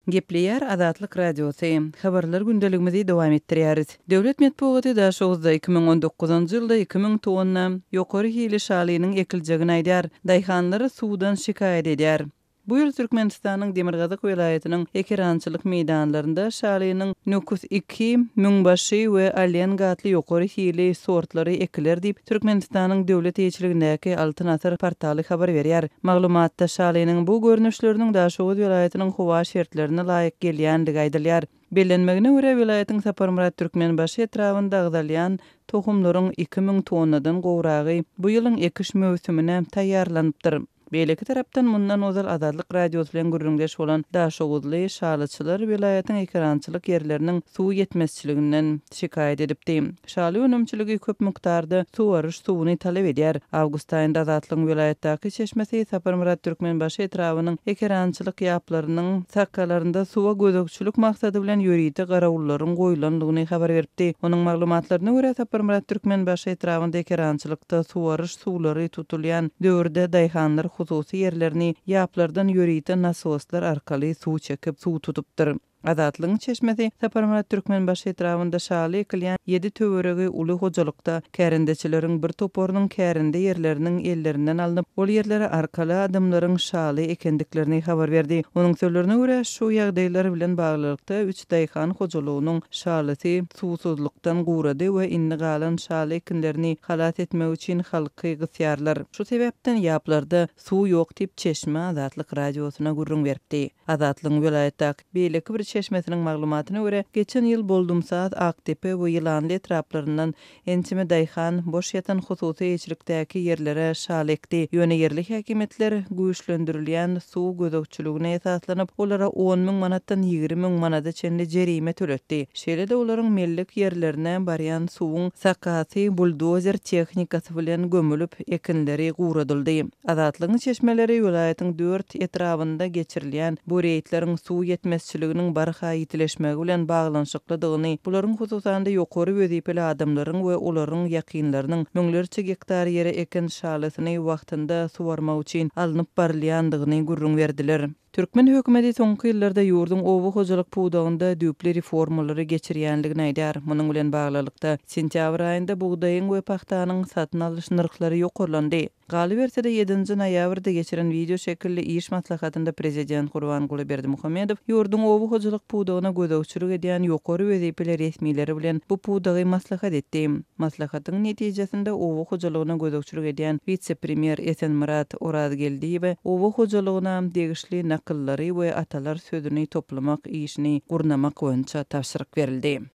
Gepleýär Azatlyk Radiosy. Habarlar gündeligimizi dowam etdirýäris. Döwlet metbugaty Daşoguzda 2019-njy ýylda 2000 tonna ýokary hili şalynyň ekiljegini aýdýar. Daýhanlar suwdan şikaýat edýär. Bu ýyl Türkmenistanyň demirgazyk welaýatynyň ekerançylyk meýdanlarynda şalynyň Nukus iki, Müňbaşy we Alenga atly ýokary hili sortlary ekiler diýip, Türkmenistanyň döwlet eýeçiligindäki Altyn asyr portaly habar berýär. Maglumatda şalynyň bu görnüşleriniň Daşoguz welaýatynyň howa şertlerine laýyk gelýändigi aýdylýar. Bellenmegine görä, welaýatyň Saparmyrat Türkmenbaşy etrabynda agzalýan tohumlaryň 2000 tonnadan gowragy bu ýylyň ekiş möwsümine taýýarlanypdyr. Beýleki tarapdan, mundan ozal Azatlyk Radiosy bilen gürrüňdeş bolan daşoguzly şalyçylar welaýatyň ekerançylyk ýerleriniň suw ýetmezçiliginden şikaýat edipdi. Şaly önümçiligi köp mukdarda suwaryş suwuny talap edýär. Awgust aýynda Azatlygyň welaýatdaky çeşmesi Saparmyrat Türkmenbaşy etrabynyň ekerançylyk ýaplarynyň sakalarynda suwa gözegçilik maksady bilen ýörite garawullaryň goýlandygyny habar beripdi. Onuň maglumatlaryna görä, Saparmyrat Türkmenbaşy etrabynda ekerançylykda suwaryş suwlary tutulýan döwürde daýhanlar hususy ýerlerini ýaplardan ýörite nasoslar arkaly suw çekip, suw tutupdyr. Azatlygyň çeşmesi Saparmyrat Türkmenbaşy etrabynda şaly ekilýän ýedi töweregi uly hojalykda kärendeçileriň bir toparynyň kärende ýerleriniň ellerinden alnyp, ol ýerlere arkaly adamlaryň şaly ekendiklerini habar berdi. Onuň sözlerine görä, şu ýagdaýlar bilen baglylykda üç daýhan hojalygynyň şalysy suwsuzlykdan gurady we indi galan şaly ekinlerini halas etmek üçin halky gysýarlar. Şu sebäpden ýaplarda suw ýok diýip, çeşme Azatlyk Radiosyna gürrüň beripdi. Azatlygyň welaýatdaky beýleki bir çeşmesiniň maglumatyna görä, geçen ýyl Boldumsaz, Akdepe we Ýylanly etraplaryndan ençeme daýhan boş ýatan hususy eýeçilikdäki ýerlere şaly ekdi. Ýöne ýerli häkimiýetler güýçlendirilýän suw gözegçiligine esaslanyp, olara on müň manatdan 20 müň manada çenli jerime töletdi. Şeýle-de olaryň mellek ýerlerine barýan suwuň sakasy buldozer tehnikasy bilen gömülip, ekinleri guradyldy. Azatlygyň çeşmeleri welaýatyň dört etrabynda geçirilýän bu reýdleriň suw ýetmezçiliginiň barha ýitileşmegi bilen baglanyşyklydygyny, bularyň hususan-da ýokary wezipeli adamlaryň we olaryň ýakynlarynyň müňlerçe gektar ýere eken şalysyny wagtynda suwarmak üçin alnyp barylýandygyny gürrüň berdiler. Türkmen hökümeti soňky ýyllarda ýurduň oba hojalyk pudagynda düýpli reformalary geçirýändigini aýdýar. Munuň bilen baglylykda, sentýabr aýynda bugdaýyň we pagtanyň satyn alyş nyrhlary ýokarlandy. Galyberse-de, ýedinji noýabrda geçiren wideo şekilli iş maslahatynda prezident Gurbanguly Berdimuhamedow ýurduň oba hojalyk pudagyna gözegçilik edýän ýokary wezipeli resmileri bilen bu pudagy maslahat etdi. Maslahatyň netijesinde oba hojalygyna gözegçilik edýän wise-premýer Esenmyrat Orazgeldiýewe oba hojalygyna degişli nakyllary we atalar sözüni toplamak işini gurnamak boýunça tabşyryk berildi.